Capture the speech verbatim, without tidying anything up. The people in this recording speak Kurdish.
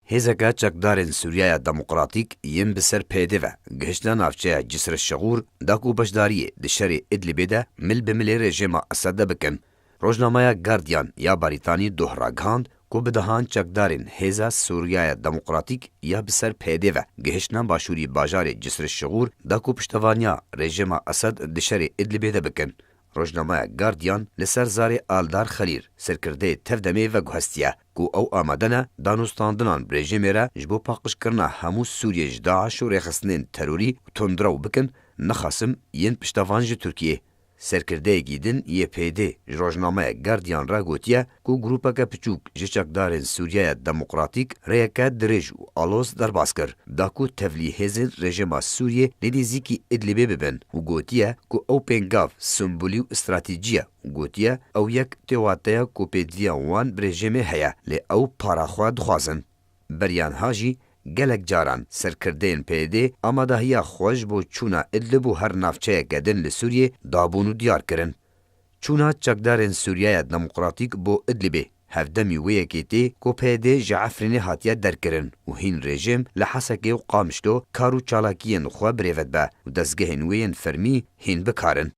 Hêzeke çekdarên Sûriyaya Demokratîk yên bi ser P Y D ve gihiştine navçeya Cisr Şixûr da ku beşdariyê di şerê Idlibê de mil bi milê rejêma Esed de bikin. Rojnameya Guardian ya Barîtanî doh ragihand ku bi dehan çekdarên Hêza Sûriyaya Demokratîk ya bi ser P Y D ve gihiştine başûrî bajarê Cisr Şixûr da ku piştevaniya rejêma Esed di şerê Idlibê de bikin. Rojnameya Guardian li ser zarê Aldar Xelîr, serkirdeyê Tevdemê veguhestiye ku ew amade ne danûstandinan bi rejîmê re ji bo paqijkirina hemû Sûriyê ji DAIŞ û rêxistinên terorî û tundrew bikin, nexasim yên piştevan ji Tirkiyê. Serkirdeyekî din yê P Y D ji rojnameya Guardian re gotiye ku grûpeke piçûk ji çekdarên Sûriyaya Demokratîk rêyeke dirêj û aloz derbas kir, da ku tevlî hêzên rejîma Sûriyê li nêzîkî Idlibê bibin û gotiye ku ew pêngav simbolî û stratejî ye û gotiye ew yek tê wateya ku pêdiviya wan bi rejîmê heye, lê ew para xwe dixwazin. Beriya niha jî gelek caran serkirdeyên P Y D amadahiya xwe ji bo çûna Idlib û her navçeyeke din li Sûriyê dabûn û diyar kirin. Çûna çekdarên Sûriyaya Demokratîk bo Idlibê hevdemî wê yekê tê ku P Y D ji Efrînê hatiye derkirin û hîn rejîm li Hesekê û Qamişlo kar û çalakiyên xwe birêve dibe û dezgehên wê yên fermî hîn bi kar in.